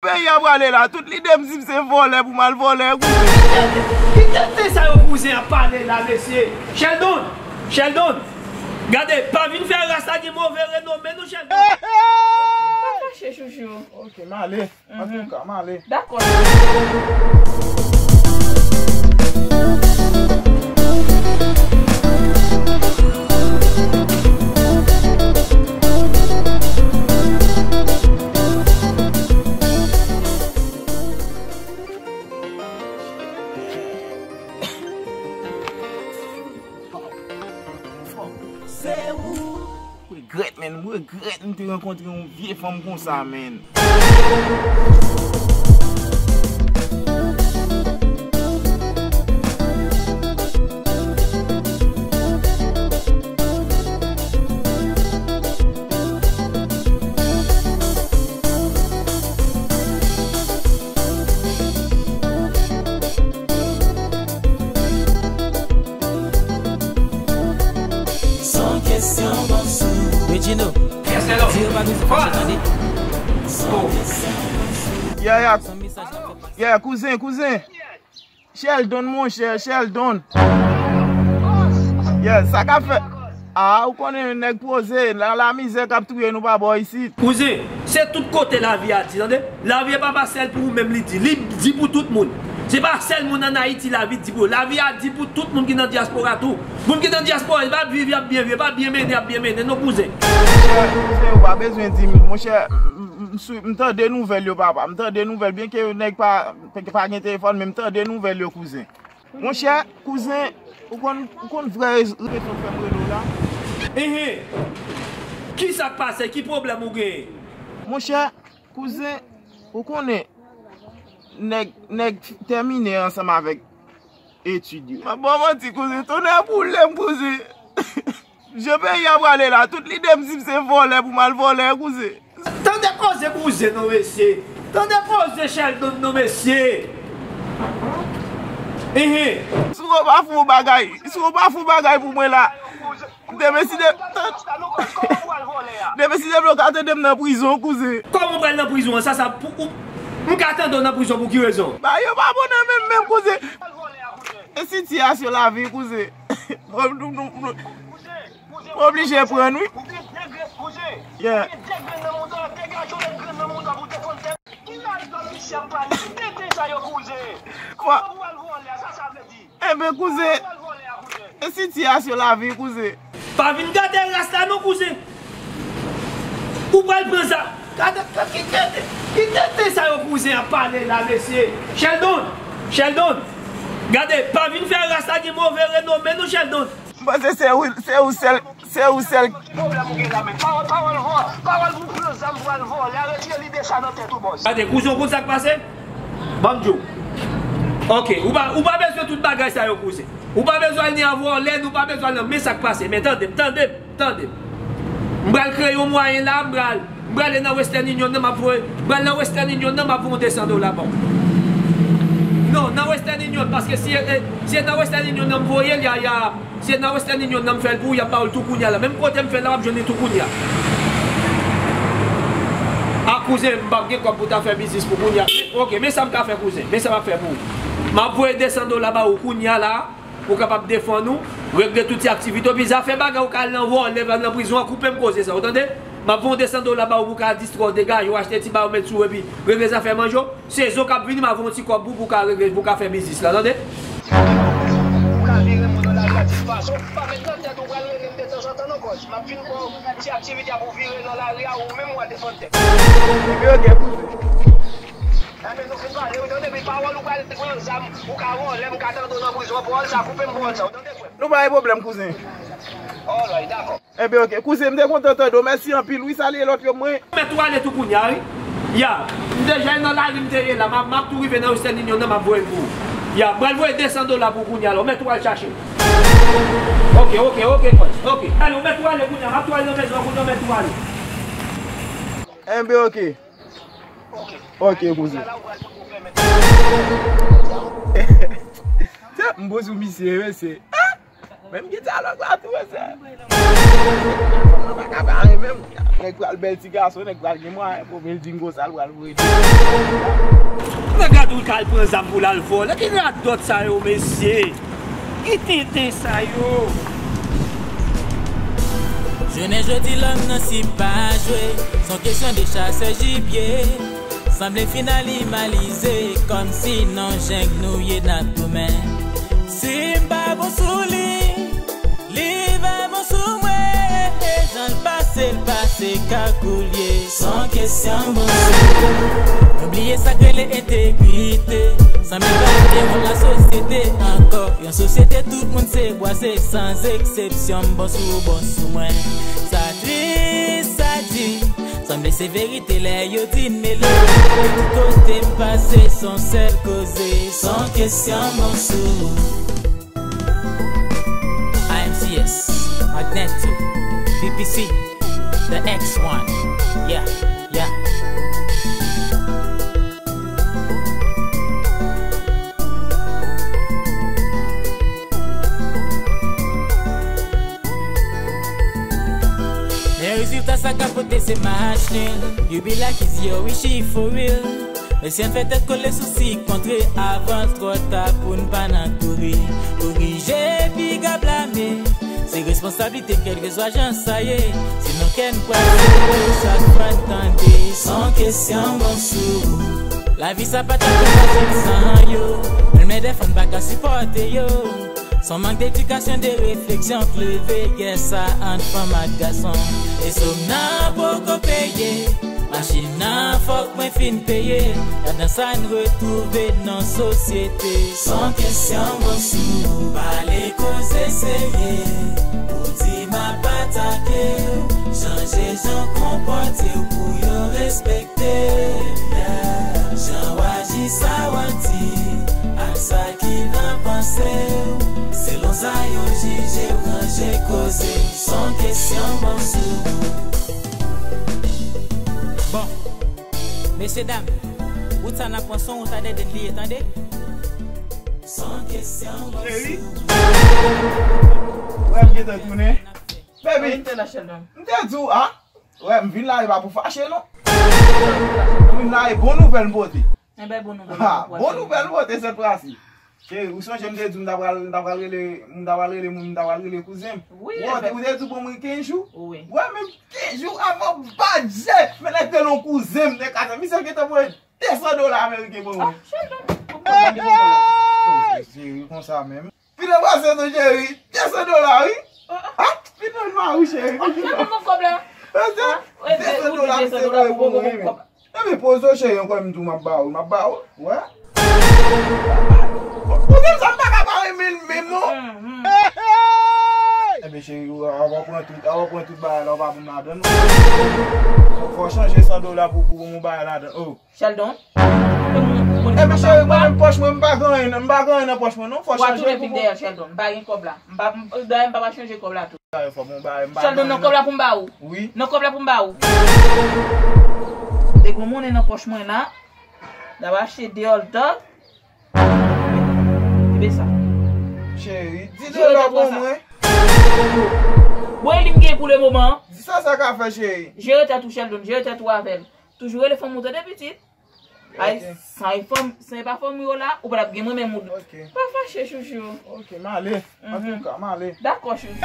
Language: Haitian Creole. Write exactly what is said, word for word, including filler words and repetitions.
Peyi a prale la, tout lide m si m se vòlè pou m al vòlè, kouzen. Ki tenten sa yo kouzen ap pale la, mesye? Sheldon! Sheldon! Gade, pa vin fè ras la gen move renome non, Sheldon. Pa fache, chouchou. Ok, m ale. Antouka, m ale. Dakò. Se ou. Regrèt, menn. M regrèt m te rankontre yon vye fanm konsa, menn. San kesyon bon sou. Regino, di yo pa bezwen fache, tande. San kesyon bon sou. Yeah, yeah. San mesaj la fè pase. Yeah, kouzen, kouzen. Sheldon, monchè, Sheldon. Yeah, sa k ap fèt? Ah, ou konnen nèg poze, la, lamizè k ap touye nou pa bò isit. Kouzen, se tout kote lavi a di, tande? Lavi a pa pa sèl pou ou menm li di, li di pou tout moun. Se pa sèl moun ann Ayiti lavi di pou yo. Lavi a di pou tout moun ki nan dyaspora tou. Moun ki nan dyaspora, y ap viv, y ap byen viv, y ap byen mennen, y ap byen mennen, non, kouzen. Monchè, kouzen, ou pa bezwen di m, monchè, m, m, m sou, m tande nouvèl yo, papa. M tande nouvèl, byenke nèg pa, pa gen telefòn, men m tande nouvèl yo, kouzen. Monchè, kouzen, ou konn, ou konn vrè rez-, rezon k fè m rele w la? Enhen. Kisa k pase? Ki pwoblèm ou genyen? Monchè, kouzen, ou konnen, nèg, nèg tèmine ansanm avèk etid yo. M ap ba w manti, kouzen, tonnè boule m, kouzen. Jan peyi a prale la, tout lide m si m se vòlè pou m al vòlè, kouzen. Tande koze kouzen non, mesye. Tande koze Sheldon non, mesye. Enhen. Si w pa fè yon bagay, si w pa fè yon bagay pou mwen la, m te deside, m te deside pou w ka tande m nan prizon, kouzen. Kòman w pral nan prizon an? Sa, sa, pou, ou, m ka tande w nan prizon pou ki rezon? Bagay yo pa bon nan men m menm, kouzen. E sitiyasyon lavi, kouzen. Mwen oblije pran, wi. Yeah. Enben, kouzen, e sitiyasyon lavi, kouzen. Pa vin gate ras la non, kouzen. Ou pral pran sa. Gade, gade, ki tenten, ki tenten sa yo kouzen ap pale la, mesye. Sheldon, Sheldon, gade, pa vin fè ras la gen move renome non, Sheldon. M panse se ou, se ou sèl, se ou sèl. Ki pwoblèm ou gen la menm? Pawòl, pawòl vò-, pawòl pou pran zam pou al vòlè, retire lide sa nan tèt ou, bòs. Gade, kouzen, ou konn sa k pase? Ban m di w. Ok, ou pa, ou pa bezwen tout bagay sa yo, kouzen. Ou pa bezwen al ni a vòlè, nou pa bezwen al nan, men sa k pase. Men tande m, tande m, tande m. M pral kreye yon mwayen la, m pral, m prale nan Western Union nan, m ap voye, m pral nan Western Union nan, m ap voye yon de san dola ba w. Non, nan Western Union, paske si, eh, si e nan Western Union nan m voye l, ya, ya, si e nan Western Union nan m fè l pou ou, y ap ba w l tou kounye a la. Menm kote m fè l la, w ap jwenn li tou kounye a. A kouzen, m p ap gen kòb pou ta fè biznis pou kounye a. Ok, men sa m ka fè, kouzen, men sa m ap fè pou ou. M ap voye de san dola ba ou kounye a la. Ou kapab defann ou, regle tout ti aktivite w, epi zafè bagay ou ka al nan vòlè, al nan prizon an, koupe m koze sa, ou tande? M ap voye yon de san dola ba ou pou w ka distrè w, degaje w, achte ti bagay ou met sou ou, epi regle zafè manje w. Sezon k ap vini, m ap voye yon ti kòb pou, pou w ka regle, pou w ka fè biznis la, tande? Ou ka vire moun nan lari a tout fason, pa met nan tèt ou pral rele m detanzantan non, kòz m ap vin ba w ti aktivite a pou w vire nan lari a, ou menm w a defann tèt ou. Ebyen, ok, kouzen. Enben, nou fin pale, wi, tande, epi pawòl ou pral pran zam, ou ka vòlè, m ka tande w nan prizon, pawòl sa, koupe m pawòl sa, ou tande, frè m? Nou pa gen pwoblèm, kouzen. Alright, dakò. Enben, ok. Kouzen, m te kontan tande w. Mèsi anpil, wi, salye lòt yo, mwen. Mèt ou ale tou kounye a, wi. Ya, m deja nan lari m te ye la, m ap, m ap tou rive nan Western Union nan, m ap voye l pou ou. Ya, m pral voye de san dola pou ou kounye a la, ou mèt ou al chache. Ok, ok, ok, kòz, ok. Ale, ou mèt ou ale kounye a, m ap tou al nan mezon an kounye a, ou mèt ou ale. Enben, ok. Ok, kouzen. M poze w misye, mesye. Menm gen dyalòg la tou, mesye. Fanm nan pa ka bare menm. Nèg pral bèl ti gason, nèg pral gen mwayen pou vin di m konsa l pral voye. Nèg la tou ka al pran zam pou l al vòlè. Ki radòt sa yo, mesye? Ki tenten sa yo? Jounen jodi lòm nan si pa jwe, se yon kesyon de chasè jibye. Sanble finalizalize, kòmsi nan jeng nou ye n ap goumen. Si m pa bon sou li, li va bon sou mwen. Jan l pase, l pase kakoulye, se yon kesyon bon sou. Nou bliye sa k rele entegrite. Sanble pa gen wòl lasosyete ankò. Yon sosyete tout moun se bwa, se sans eksepsyon. M bon sou ou, bon sou mwen. Sa tris, sa di. Sanble se verite lè yo di n mele. Tout kote m pase, se yon sèl koze, se yon kesyon bon sou. I M C S, Magneto, B P C, the X one. Yeah, yeah. Men rezilta sa ka pote se match nul. You be like is yo, we she for real. Mesye, ann fè tèt kole, sousi kontre avan l twò ta pou n pa nan kouri. Korije piga blame, se responsablite n kèlkeswa jan sa ye. Si nou kè n kwè se chak fwa n tande, se yon kesyon bon sou. Lavi sa pa t ap fasil san yo. Menm lè dèfwa n pa ka sipòte yo. Se yon mank dedikasyon, de refleksyon k leve gè sa ant fanm ak gason. E sòm nan poko peye, machin nan fòk mwen fin peye. Ladan sa n retwouve nan sosyete. Se yon kesyon bon sou. Pale koze serye, ou di m ap atake w. Chanje jan w konpòte w pou yo respekte w. Yeah. Jan w aji sa w ap di, ak sa ki nan panse w. Selon sa yo jije w, ranje koze, se yon kesyon bon sou. Bon, mesye dam, wout sa n ap pran, se yon wout a dèdèn li ye, tande? Se yon kesyon bon sou. Cheri. Wè m gentan tounen. Baby. Wi, m te la, Sheldon. M te di w, a. Wè, m vin la, e pa pou fache, non. M vin la, e bon nouvèl m pote. Enben, bon nouvèl. Ha, bon nouvèl m pote sèt fwa si. Cheri, ou sonje m te di w m ta pral, m ta pral rele, m ta pral rele moun, m ta pral rele kouzen m. Wi, ou te, ou te di w ban mwen kenz jou. Wi. Wè, menm kenz jou avan badje. Men lè te lon kouzen m te ka, misye gentan voye de san dola ameriken ban mwen. Ah, Sheldon, pou mwen. Oh, cheri, konsa menm. Pito pase tou, cheri. De san dola, wi. Ah, pito n mari, cheri. Ah, Sheldon, ban m kòb la. Pase de san dola, misye voye pou mwen, wi. Epi poze w, cheri, ankò, m di w m ap ba ou, m ap ba ou. Wè. Ou menm sa m pa ka bare menm, menm non. Ebyen, cheri, ou, a w pran tout, a w pran tout bagay la, ou pa ban m ladan, non. Fò, fò w chanje san dola pou, pou, pou yon bagay ladan. Oh. Sheldon. Ebyen, cheri, mwen menm pòch mwen, m pa gen anyen, m pa gen anyen nan pòch mwen, non. Fò w chanje pou mwen. Dèyè, Sheldon, m pa gen kòb la. M pa, m, dayè, m pa pral chanje kòb la tou. Fò m ba, m ba Sheldon, nan kòb la pou m ba ou. Wi. Nan kòb la pou m ba ou. Te gon monnen nan pòch mwen la. N ap achte de hot dog. Kenbe sa. Cheri, di dola pou mwen. Bon, e li m gen pou le moman. Di sa sa ka fè, cheri. Jere tèt ou, Sheldon, jere tèt ou avè l. Toujou rele fanm ou, tande, pitit. Ay, ok. Sa e fanm, sa e pa fanm yo la, ou pa t ap gen mwen menm ou. Ok. Pa fache, chouchou. Ok, m ale. Mhm. Antouka, m ale. Dakò, chouchou.